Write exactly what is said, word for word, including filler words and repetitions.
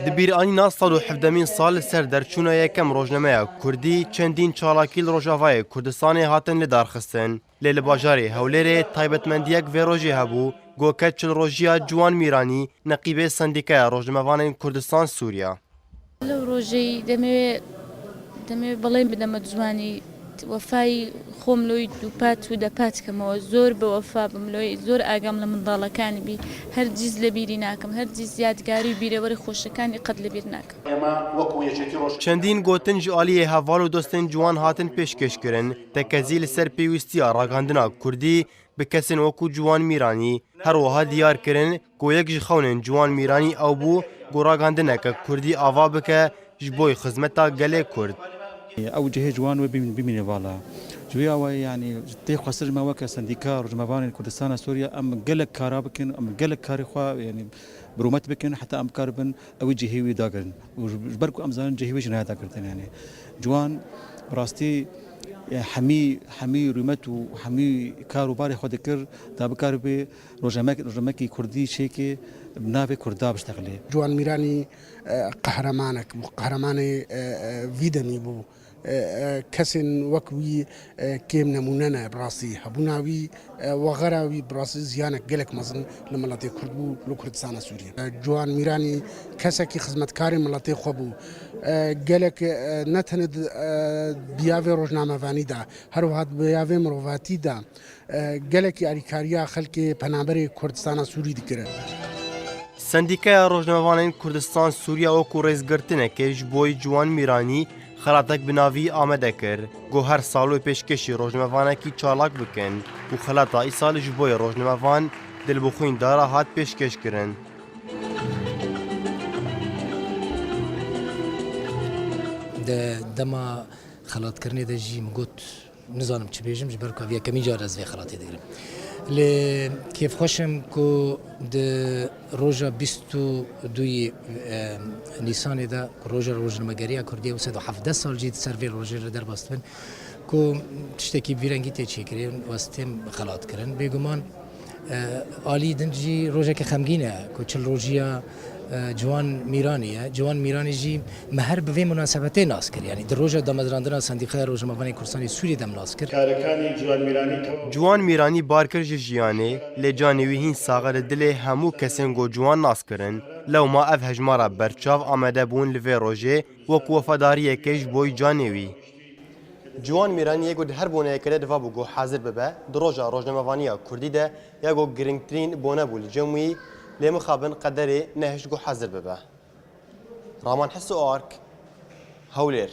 Di bîranîna sed û hevdemîn sal li ser derçûna yekem rojnameya Kurdî, çendîn çalakî li Rojavayê Kurdistanê hatin lidarxistin. Lê li bajarê Hewlêrê taybetmendiyek vê rojê hebû, ku ket çil rojiya Ciwan Mîranî, neqîbê Sendîkaya Rojnamevanên Kurdistan Sûriya. Lew rojê demê, demê belê bideme Ciwanî, wefayî xwe miloyî dûpat û depat kemەوە. زۆر بە وەفا بم لۆی، زۆر ئاگام لە منداڵەکانی بی. هەرگیز لە بیری ناکەم، هەرگیز یادگاری و بیرەوەری خۆشەکانی قەت لە بیر ناکەم. ئێمە وەکو یەکێتی ڕۆژ Çendîn gotin ji aliyê heval û dostên Ciwan hatin pêşkêş kirin. Tekezî li ser pêwîstiya ragandina Kurdî bi kesên wekû Ciwan Mîranî, her wiha diyar kirin ku yek ji xewnên Ciwan Mîranî ew bû ku ragandineke Kurdî ava bike ji bo xizmeta gelê Kurd. Ew cihê ciwan wê bimî-, bimîne vala. Ji wî awayî, yanî, tê xwestir ji me weke Sendîka Rojnamevanên Kurdistana Sûriye, em gelek kara bikin, em gelek karê xwe, yanî, bi rûmet bikin, heta em bikaribin ew cihê wî dagirin. Û ji, ji ber ku em zanin cihê wî jî naya dagirtin, yanî. Ciwan, bi rastî, e, hemî, hemî rûmet û hemî kar û barê xwe dikir, da bikaribe rojnamek-, rojnamekî Kurdî çêke bi navê Kurda biştexile. Ciwan Mîranî, e, qehremanek bû, qehremanê, e, e, vî demî bû. E, e, kesên wek wî, e, kêm nemûne ne, bi rastî hebûna wî, e, wexera wî bi rastî ziyanek gelek mezin li miletê Kurd bû, li Kurdistana Sûriyê. E, Ciwan Mîranî kesekî xizmetkarê miletê xwe bû. E, gelek, e, ne tenê di, e, biyavê rojnamevanî de, her wiha di biyavê mirovatî de, e, gelekî alîkariya xelkê penaberê Kurdistana Sûrî dikir. Sendîkaya Rojnamevanên Kurdistan Sûriya wekû rêzgirtinekê ji bo Ciwan Mîranî xelatek bi navî amade kir, ku her sal wê pêşkêşî rojnamevanekî çalak bikin û xelata îsal ji bo rojnamevan Dilbixwîn Dara hat pêşkêş kirin. Di dema xelatkirinê de jî min got, nizanim çi bêjim, ji ber ku ev yekemîn car ez vê xelatê digirim. Lê kêfxweş im ku di roja bîst û duyê, e, Nîsanê de, ku roja rojnamegeriya Kurdî ye û sed û hevdeh sal jî di ser vê rojê re derbas dibin, ku tiştekî bi vî rengî tê çêkirin, westêm xelatkirin. Bêguman, e, alî din jî rojeke xemgîn e, ku çil rojiya, e, Ciwan Mîranî ye. Ciwan Mîranî jî me her bi vê munasebetê nas kir. Yanî di roja damezrandina Sendîkaya Rojnamevanê Kurdistanê Sûriyê de em nas kir. Karekanî Ciwan Mîranî tew- Ciwan Mîranî bar kir ji jiyanê, lê canê wî hîn sax e li dilê hemû kesên ku Ciwan nas kirin. Lewma ev hejmara berçav amade bûn li vê rojê wek wefadariyekê ji bo canê wî. Ciwan Mîranî yê ku di her boneyekê de diva bû ku hazir bibe, di roja rojnamevaniya Kurdî de ya ku girîngtirîn bone bû li cem wî, lê mixabin qederê nehişt ku hazir bibe. Raman Heso Ark, Hewlêr.